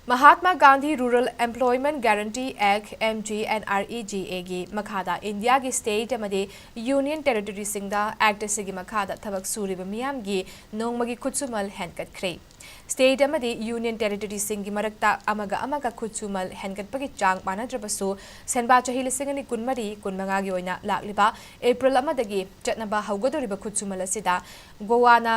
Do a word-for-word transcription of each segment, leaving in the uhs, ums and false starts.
Mahatma Gandhi rural ꯑꯦꯝꯄ꯭ꯂꯣꯏꯃꯦꯟꯠ guarantee ꯑꯦꯛ, MGNREGA ꯒꯤ ꯃꯈꯥꯗ ꯏꯟꯗꯤꯌꯥꯒꯤ ꯁ꯭ꯇꯦꯠ ꯑꯃꯗꯤ ꯌꯨꯅꯤꯌꯟ ꯇꯦꯔꯤꯇꯣꯔꯤꯁꯤꯡꯗ ꯑꯦꯛꯠ ꯑꯁꯤꯒꯤ ꯃꯈꯥꯗ ꯊꯕꯛ ꯁꯨꯔꯤꯕ ꯃꯤꯌꯥꯝꯒꯤ ꯅꯣꯡꯃꯒꯤ ꯈꯨꯠꯁꯨꯃꯜ ꯍꯦꯟꯒꯠꯈ꯭ꯔꯦ꯫ ꯁ꯭ꯇꯦꯠ ꯑꯃꯗꯤ ꯌꯨꯅꯤꯌꯟ ꯇꯦꯔꯤꯇꯣꯔꯤꯁꯤꯡꯒꯤ ꯃꯔꯛꯇ ꯑꯃꯒ ꯑꯃꯒ ꯈꯨꯠꯁꯨꯃꯜ ꯍꯦꯟꯒꯠꯄꯒꯤ ꯆꯥꯡ ꯃꯥꯟꯅꯗ꯭ꯔꯕꯁꯨ, ꯁꯦꯟꯕꯥ ꯆꯍꯤ ꯂꯤꯁꯤꯡ ꯑꯅꯤ ꯀꯨꯟꯃꯔꯤ ꯀꯨꯟꯃꯉꯥꯒꯤ ꯑꯣꯏꯅ ꯂꯥꯛꯂꯤꯕ ꯑꯦꯄ꯭ꯔꯤꯜ ꯑꯃꯗꯒꯤ ꯆꯠꯅꯕ ꯍꯧꯒꯗꯧꯔꯤꯕ ꯈꯨꯠꯁꯨꯃꯜ ꯑꯁꯤꯗ ꯒꯣꯋꯥꯅ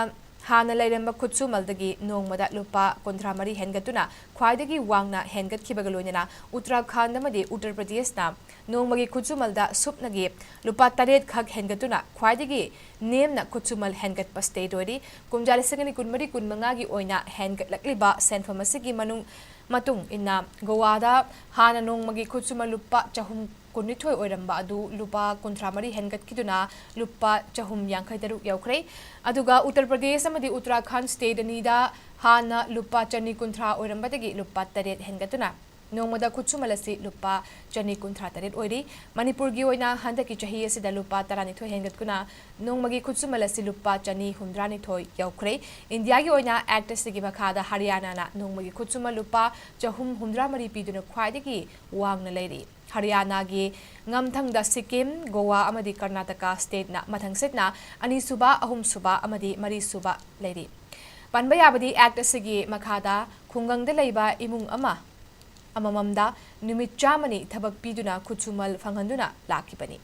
ꯍꯥꯟꯅ ꯂꯩꯔꯝꯕ ꯈꯨꯠꯁꯨꯃꯜꯗꯒꯤ ꯅꯣꯡꯃꯗ ꯂꯨꯄꯥ ꯀꯨꯟꯊ꯭ꯔꯥ ꯃꯔꯤ ꯍꯦꯟꯒꯠꯇꯨꯅ ꯈ꯭ꯋꯥꯏꯗꯒꯤ ꯋꯥꯡꯅ ꯍꯦꯟꯒꯠꯈꯤꯕꯒ ꯂꯣꯏꯅꯅ ꯎꯠꯇꯔꯥꯈꯟꯗ ꯑꯃꯗꯤ ꯎꯠꯇꯔ ꯄ꯭ꯔꯗꯦꯁꯅ ꯅꯣꯡꯃꯒꯤ ꯈꯨꯠꯁꯨꯃꯜꯗ ꯁꯨꯞꯅꯒꯤ ꯂꯨꯄꯥ ꯇꯔꯦꯠ ꯈꯛ ꯍꯦꯟꯒꯠꯇꯨꯅ ꯈ꯭ꯋꯥꯏꯗꯒꯤ ꯅꯦꯝꯅ ꯈꯨꯠꯁꯨꯃꯜ ꯍꯦꯟꯒꯠꯄ ꯁ꯭ꯇꯦꯠ ꯑꯣꯏꯔꯤ꯫ ꯀꯨꯝꯖꯥ ꯂꯤꯁꯤꯡ ꯑꯅꯤ ꯀꯨꯟꯃꯔꯤ ꯀꯨꯟꯃꯉꯥꯒꯤ ꯑꯣꯏꯅ ꯍꯦꯟꯒꯠꯂꯛꯂꯤꯕ ꯁꯦꯟꯐꯝ ꯑꯁꯤꯒꯤ ꯃꯅꯨꯡ, ꯃꯇꯨꯡ ꯏꯟꯅ ꯒꯣꯋꯥꯗ ꯍꯥꯟꯅ ꯅꯣꯡꯃꯒꯤ ꯈꯨꯠꯁꯨꯃꯜ ꯂꯨꯄꯥ ꯆꯍꯨꯝ ꯀꯨꯟꯅꯤꯊꯣꯏ ꯑꯣꯏꯔꯝꯕ ꯑꯗꯨ ꯂꯨꯄꯥ ꯀꯨꯟꯊ꯭ꯔꯥ ꯃꯔꯤ ꯍꯦꯟꯒꯠꯈꯤꯗꯨꯅ ꯂꯨꯄꯥ ꯆꯍꯨꯝ ꯌꯥꯡꯈꯩ ꯇꯔꯨꯛ ꯌꯧꯈ꯭ꯔꯦ꯫ ꯑꯗꯨꯒ ꯎꯠꯇꯔ ꯄ꯭ꯔꯗꯦꯁ ꯑꯃꯗꯤ ꯎꯠꯇꯔꯥꯈꯟꯗ ꯁ꯭ꯇꯦꯠ ꯑꯅꯤꯗ ꯍꯥꯟꯅ ꯂꯨꯄꯥ ꯆꯅꯤ ꯀꯨꯟꯊ꯭ꯔꯥ ꯑꯣꯏꯔꯝꯕꯗꯒꯤ ꯂꯨꯄꯥ ꯇꯔꯦꯠ ꯍꯦꯟꯒꯠꯇꯨꯅ ꯅꯣꯡꯃꯗ ꯈꯨꯠꯁꯨꯃꯜ ꯑꯁꯤ ꯂꯨꯄꯥ ꯆꯅꯤ ꯀꯨꯟꯊ꯭ꯔꯥ ꯇꯔꯦꯠ ꯑꯣꯏꯔꯤ꯫ ꯃꯅꯤꯄꯨꯔꯒꯤ ꯑꯣꯏꯅ ꯍꯟꯗꯛꯀꯤ ꯆꯍꯤ ꯑꯁꯤꯗ ꯂꯨꯄꯥ ꯇꯔꯥꯅꯤꯊꯣꯏ ꯍꯦꯟꯒꯠꯇꯨꯅ ꯅꯣꯡꯃꯒꯤ ꯈꯨꯠꯁꯨꯃꯜ ꯑꯁꯤ ꯂꯨꯄꯥ ꯆꯅꯤ ꯍꯨꯝꯗ꯭ꯔꯥꯅꯤꯊꯣꯏ ꯌꯧꯈ꯭ꯔꯦ꯫ ꯏꯟꯗꯤꯌꯥꯒꯤ ꯑꯣꯏꯅ ꯑꯦꯛꯠ ꯑꯁꯤꯒꯤ ꯃꯈꯥꯗ ꯍꯔꯤꯌꯥꯅꯥꯅ ꯅꯣꯡꯃꯒꯤ ꯈꯨꯠꯁꯨꯃꯜ ꯂꯨꯄꯥ ꯆꯍꯨꯝ ꯍꯨꯝꯗ꯭ꯔꯥ ꯃꯔꯤ ꯄꯤꯗꯨꯅ ꯈ꯭ꯋꯥꯏꯗꯒꯤ ꯋꯥꯡꯅ ꯂꯩꯔꯤ꯫ ꯍꯔꯤꯌꯥꯅꯥꯒꯤ ꯉꯝꯊꯪꯗ ꯁꯤꯛꯀꯤꯝ, ꯒꯣꯋꯥ ꯑꯃꯗꯤ ꯀꯔꯅꯥꯇꯀꯥ ꯁ꯭ꯇꯦꯠꯅ ꯃꯊꯪꯁꯤꯠꯅ ꯑꯅꯤꯁꯨꯕ, ꯑꯍꯨꯝꯁꯨꯕ ꯑꯃꯗꯤ ꯃꯔꯤꯁꯨꯕ ꯂꯩꯔꯤ꯫ ꯄꯟꯕ ꯌꯥꯕꯗꯤ, ꯑꯦꯛꯠ ꯑꯁꯤꯒꯤ ꯃꯈꯥꯗ ꯈꯨꯡꯒꯪꯗ ꯂꯩꯕ ꯏꯃꯨꯡ ꯑꯃ, ꯑꯃꯃꯝꯗ ꯅꯨꯃꯤꯠ ꯆꯥꯝꯃꯅꯤ ꯊꯕꯛ ꯄꯤꯗꯨꯅ ꯈꯨꯠꯁꯨꯃꯜ ꯐꯪꯍꯟꯗꯨꯅ ꯂꯥꯛꯈꯤꯕꯅꯤ꯫